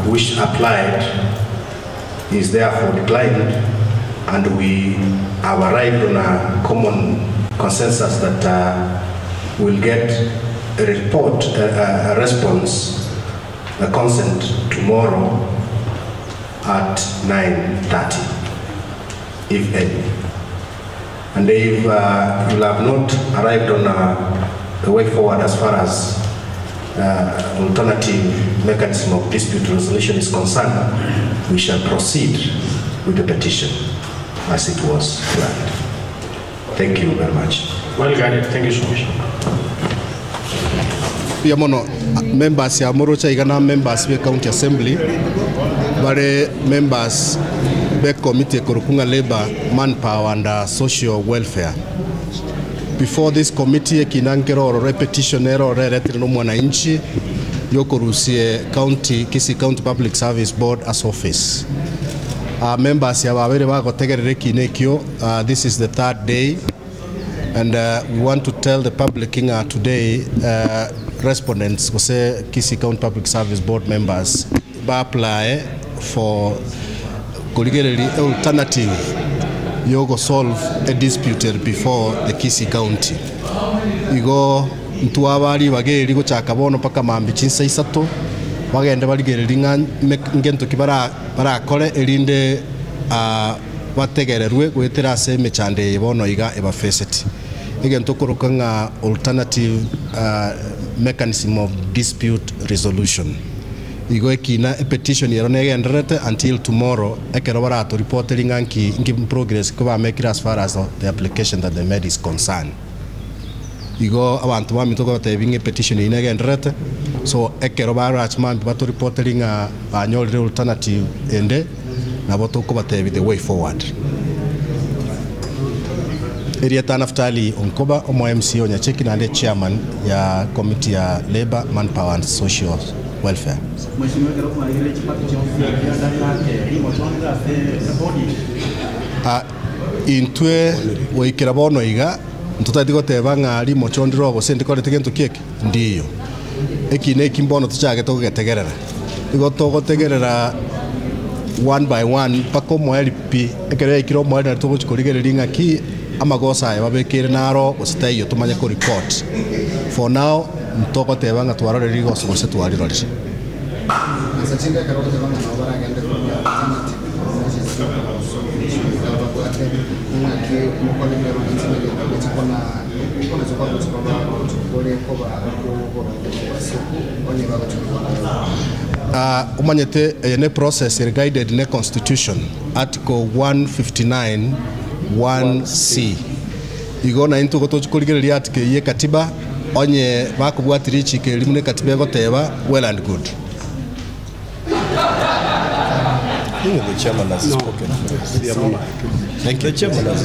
which applied is therefore declined and we have arrived on a common consensus that we'll get a report, a response, a consent tomorrow at 9:30 if any. And if you'll have not arrived on a way forward as far as alternative mechanism of dispute resolution is concerned, we shall proceed with the petition as it was planned. Thank you very much. Well guided, thank you so much. Mbuya mono members ya moroche iga na members be county assembly bare members be committee ekorokwa ng'a labour, manpower and social welfare. Before this committee ekina nkere ororo epetition ere ororo eretire na omwananchi yokorusia county Kisii County Public Service Board as office. Members aba babere bagotegerera ekina ekio this is the third day and we want to tell the public ng'a today respondents gose Kisii County Public Service Board members ba apply for korigereria alternative yogo solve a dispute ere before the Kisii County. Igo ntwaba ribaga eri gochaka bono mpaka mambia chinsa isato bagende barigererie ng'a ngento ki barakore erinde bategererwe goetera ase emechando eye bono iga ebafeseti. Egento okoroka ng'a alternative mechanism of dispute resolution. Igo ekina epetition ero negendererete until tomorrow ekero baratoripoterie ng'a nki nki progress ki bamekire as far as the application that they made is concerned. Igo abanto baminto nkobatebia ng'a epetition eyio negendererete, so ekero barache mambia batoripoterie ng'a banyorire alternative ende, nabo tokobatebia the way forward. Erieta Naftali Onkoba, omo MCA o Nyacheki naende chairman ya committee ya Labour, Manpower and Social Welfare. Mheshimiwa ekero kwarigereire chipati chionsi ekianda ng'ake rimochonire ase ebodi eye. Ah, intwe goikera bono iga ntotageti goteba ng'a rimochondire oo gose ndikoreti gento ki eke, ndiyo. Eki neki mbono tochagete gogetegerera. Igo togotegerera one by one mpaka omoerio pi. Ekero yaikire omoerio nario togochia korigereria ng'aki amagoso aya babekeire naro gose taiyo tomanye ko report. For now ntogoteba ng'a twarorire rigoso gose twarirorire. Ase chinka ekero ogoteba ng'a nabo baragende korwa alternative measures chi'okosolve issue iga babwate, ing'aki mokorire abananchi na egento gochia kona konacha kwagochia koba gochia kore koba okoboronge nobosoku onye bagochia korwana naye. Omanyete eye ne process ere guided ne constitution, article 159 1 C. Igo naintwe igo tochia korigereria article eyio ye katiba, onye bakobwatia richiko eri buna ekatiba egoteba, well and good. The chairman has spoken. Thank you. The chairman has